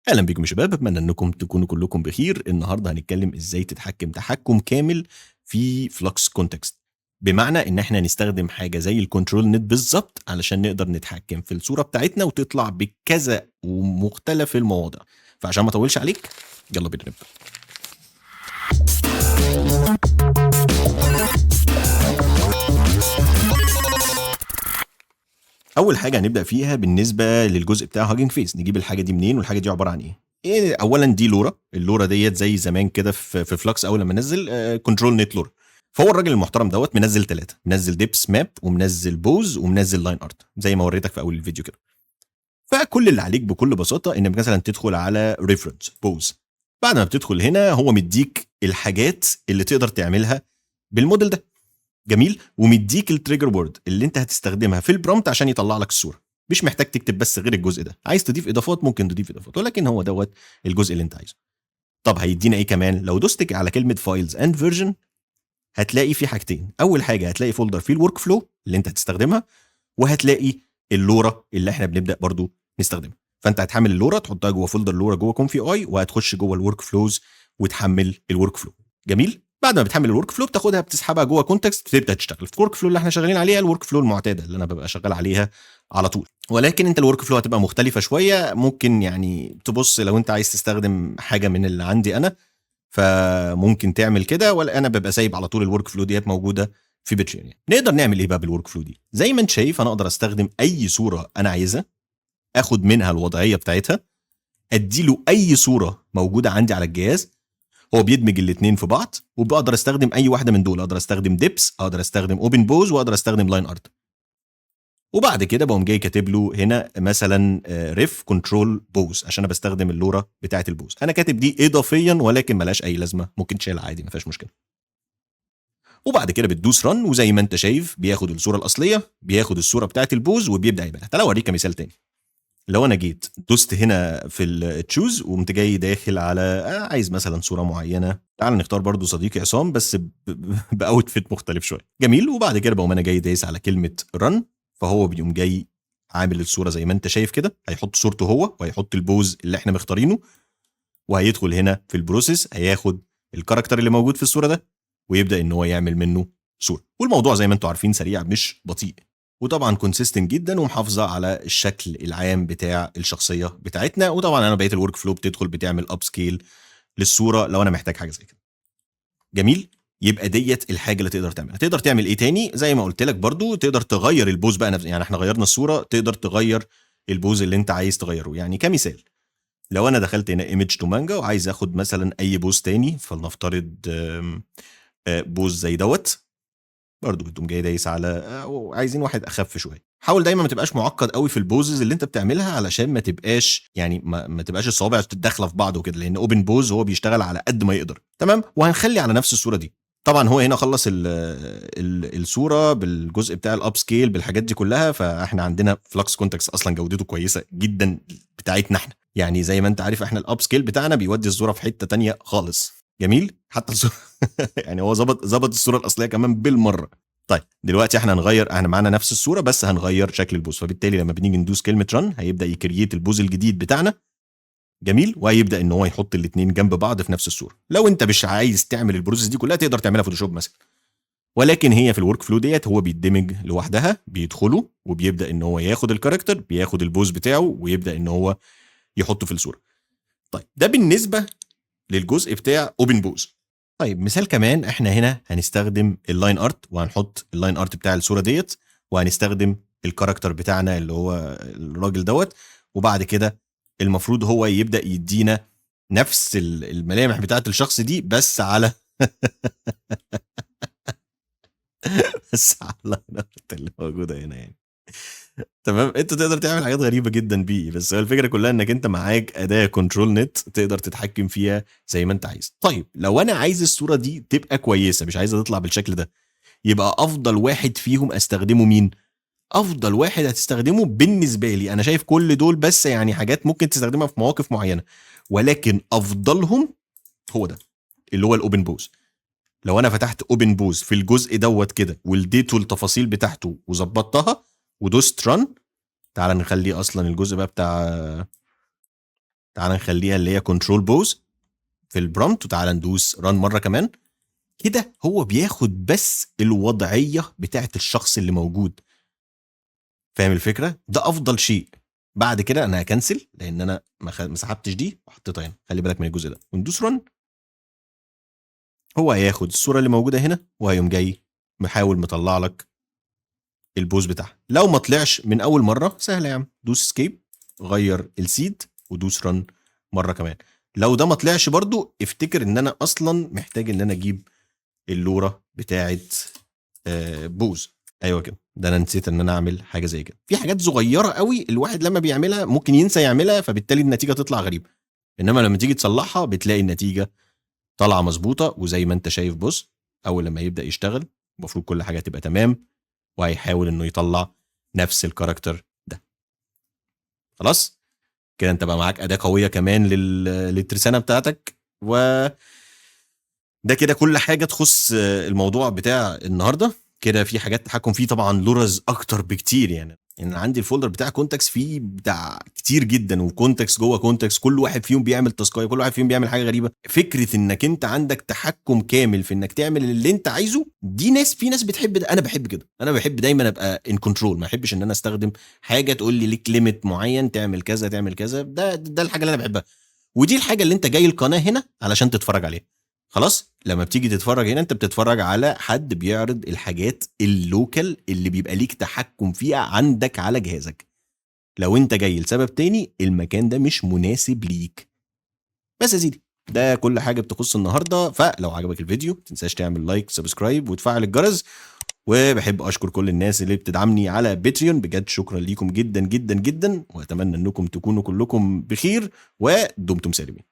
اهلا بكم يا شباب، اتمنى انكم تكونوا كلكم بخير. النهارده هنتكلم ازاي تتحكم تحكم كامل في Flux Kontext، بمعنى ان احنا نستخدم حاجة زي ال ControlNet بالظبط علشان نقدر نتحكم في الصورة بتاعتنا وتطلع بكذا ومختلف المواضع. فعشان ما اطولش عليك يلا بينا نبدا. اول حاجة هنبدا فيها بالنسبة للجزء بتاع Hugging Face، نجيب الحاجة دي منين والحاجة دي عبارة عن ايه؟ ايه اولا دي LoRA، ال LoRA ديت زي زمان كده في Flux اول لما نزل ControlNet LoRA. فهو الراجل المحترم دوت منزل ثلاثة، منزل depth map ومنزل pose ومنزل line art زي ما وريتك في اول الفيديو كده. فكل اللي عليك بكل بساطة انك مثلا تدخل على reference pose. بعد ما بتدخل هنا هو مديك الحاجات اللي تقدر تعملها بالموديل ده، جميل، ومديك ال trigger word اللي انت هتستخدمها في ال prompt عشان يطلع لك الصورة. مش محتاج تكتب بس غير الجزء ده، عايز تضيف اضافات ممكن تضيف اضافات، ولكن هو دوت الجزء اللي انت عايزه. طب هيدينا ايه كمان؟ لو دوست على كلمة files and version هتلاقي في حاجتين. اول حاجة هتلاقي folder فيه ال workflow اللي انت هتستخدمها، وهتلاقي ال LoRA اللي احنا بنبدا برضو نستخدمها. فانت هتحمل ال LoRA تحطها جوه folder LoRA جوه ComfyUI، وهتخش جوه ال workflows وتحمل ال workflow. جميل. بعد ما بتحمل ال workflow بتاخدها بتسحبها جوه Kontext تبدا تشتغل في ال workflow اللي احنا شغالين عليها، ال workflow المعتادة اللي انا ببقى شغال عليها على طول. ولكن انت ال workflow هتبقى مختلفة شوية، ممكن يعني تبص لو انت عايز تستخدم حاجة من اللي عندي انا فممكن تعمل كده، ولا انا ببقى سايب على طول ال workflow ديت موجودة في Patreon. يعني نقدر نعمل ايه بقى بال workflow دي؟ زي ما انت شايف انا اقدر استخدم اي صوره انا عايزها، اخد منها الوضعية بتاعتها، اديله اي صوره موجودة عندي على الجهاز، هو بيدمج الاثنين في بعض، وبقدر استخدم اي واحدة من دول. اقدر استخدم depth، اقدر استخدم OpenPose، واقدر استخدم line art. وبعد كده بقوم جاي كاتب له هنا مثلا ref control pose عشان انا بستخدم ال LoRA بتاعه ال pose. انا كاتب دي اضافيا ولكن ملهاش اي لازمه، ممكن تشيلها عادي ما فيهاش مشكلة. وبعد كده بتدوس run، وزي ما انت شايف بياخد الصورة الاصلية، بياخد الصورة بتاعه ال pose وبيبدا يعملها. تعالى اوريك مثال تاني. لو انا جيت دوست هنا في ال choose وقمت جاي داخل على عايز مثلا صوره معينة، تعال نختار برضو صديقي عصام بس ب outfit مختلف شوية. جميل. وبعد كده بقوم انا جاي دايس على كلمة run، فهو بيقوم جاي عامل الصورة زي ما انت شايف كده، هيحط صورته هو وهيحط ال pose اللي احنا مختارينه، وهيدخل هنا في ال process هياخد ال character اللي موجود في الصورة ده ويبدا ان هو يعمل منه صوره. والموضوع زي ما انتم عارفين سريع مش بطيء، وطبعا consistent جدا ومحافظة على الشكل العام بتاع الشخصية بتاعتنا. وطبعا انا بقية ال workflow بتدخل بتعمل upscale للصورة لو انا محتاج حاجة زي كده. جميل. يبقى ديت الحاجة اللي تقدر تعملها. تقدر تعمل ايه تاني؟ زي ما قلت لك برضو تقدر تغير ال pose بقى نفسه. يعني احنا غيرنا الصورة، تقدر تغير ال pose اللي انت عايز تغيره. يعني كمثال لو انا دخلت هنا image to manga وعايز اخد مثلا اي pose تاني، فلنفترض pose زي دوت، برضو بتقوم جاي دايس على عايزين واحد اخف شوية. حاول دايما ما تبقاش معقد قوي في ال poses اللي انت بتعملها علشان ما تبقاش يعني ما تبقاش الصوابع داخله في بعض وكده، لان OpenPose هو بيشتغل على قد ما يقدر. تمام. وهنخلي على نفس الصورة دي. طبعا هو هنا خلص ال الصورة بالجزء بتاع ال upscale بالحاجات دي كلها. فاحنا عندنا Flux Kontext اصلا جودته كويسة جدا بتاعتنا احنا، يعني زي ما انت عارف احنا ال upscale بتاعنا بيودي الصورة في حتة تانية خالص. جميل. حتى الصورة يعني هو ظبط الصورة الاصلية كمان بالمرة. طيب دلوقتي احنا هنغير، احنا معانا نفس الصورة بس هنغير شكل ال pose. فبالتالي لما بنيجي ندوس كلمة run هيبدا ي create ال pose الجديد بتاعنا. جميل. وهيبدا ان هو يحط الاثنين جنب بعض في نفس الصورة. لو انت مش عايز تعمل ال process دي كلها تقدر تعملها Photoshop مثلا، ولكن هي في ال workflow ديت هو بيدمج لوحدها، بيدخله وبيبدا ان هو ياخد ال character، بياخد ال pose بتاعه ويبدا ان هو يحطه في الصورة. طيب ده بالنسبة للجزء بتاع OpenPose. طيب مثال كمان، احنا هنا هنستخدم ال line art وهنحط ال line art بتاع الصورة ديت، وهنستخدم ال character بتاعنا اللي هو الراجل دوت، وبعد كده المفروض هو يبدا يدينا نفس الملامح بتاعت الشخص دي بس على بس على ال art اللي موجودة هنا يعني. تمام. انت تقدر تعمل حاجات غريبة جدا بيه، بس هو الفكرة كلها انك انت معاك اداه ControlNet تقدر تتحكم فيها زي ما انت عايز. طيب لو انا عايز الصورة دي تبقى كويسة، مش عايزها تطلع بالشكل ده، يبقى افضل واحد فيهم استخدمه مين؟ افضل واحد هتستخدمه بالنسبة لي انا شايف كل دول بس يعني حاجات ممكن تستخدمها في مواقف معينة، ولكن افضلهم هو ده اللي هو ال OpenPose. لو انا فتحت OpenPose في الجزء دوت كده واديته التفاصيل بتاعته وظبطتها ودوست run، تعال نخلي اصلا الجزء بقى بتاع تعال نخليها اللي هي control pose في ال prompt، وتعال ندوس run مرة كمان. كده هو بياخد بس الوضعية بتاعت الشخص اللي موجود. فاهم الفكره؟ ده افضل شيء. بعد كده انا ه cancel لان انا ما سحبتش دي وحطيتها هنا. خلي بالك من الجزء ده، وندوس run. هو هياخد الصورة اللي موجودة هنا وهيقوم جاي محاول مطلع لك ال pose بتاعها. لو ما طلعش من اول مره، سهلة يا عم، دوس escape، غير ال seed ودوس run مرة كمان. لو ده ما طلعش برضو، افتكر ان انا اصلا محتاج ان انا اجيب ال LoRA بتاعت pose. ايوه كده، ده انا نسيت ان انا اعمل حاجة زي كده. في حاجات صغيرة قوي الواحد لما بيعملها ممكن ينسى يعملها، فبالتالي النتيجة تطلع غريبه، انما لما تيجي تصلحها بتلاقي النتيجة طالعه مظبوطه. وزي ما انت شايف، بص، اول لما يبدا يشتغل المفروض كل حاجة تبقى تمام، وهيحاول انه يطلع نفس ال character ده. خلاص كده انت بقى معاك اداه قوية كمان للترسانه بتاعتك. و ده كده كل حاجة تخص الموضوع بتاع النهارده. كده في حاجات تحكم فيه طبعا LoRAs اكتر بكتير، يعني عندي ال folder بتاع Kontext فيه بتاع كتير جدا، و Kontext جوه Kontext، كل واحد فيهم بيعمل task ايه، كل واحد فيهم بيعمل حاجة غريبه. فكرة انك انت عندك تحكم كامل في انك تعمل اللي انت عايزه، دي ناس في ناس بتحب ده، انا بحب كده. انا بحب دايما ابقى in control، ما احبش ان انا استخدم حاجة تقول لي ليك limit معين تعمل كذا تعمل كذا. ده الحاجة اللي انا بحبها، ودي الحاجة اللي انت جاي القناة هنا علشان تتفرج عليها. خلاص، لما بتيجي تتفرج هنا انت بتتفرج على حد بيعرض الحاجات ال local اللي بيبقى ليك تحكم فيها عندك على جهازك. لو انت جاي لسبب تاني، المكان ده مش مناسب ليك. بس يا سيدي، ده كل حاجة بتخص النهارده. فلو عجبك الفيديو متنساش تعمل like، subscribe، وتفعل الجرس. وبحب اشكر كل الناس اللي بتدعمني على Patreon، بجد شكرا ليكم جدا جدا جدا، واتمنى انكم تكونوا كلكم بخير ودمتم سالمين.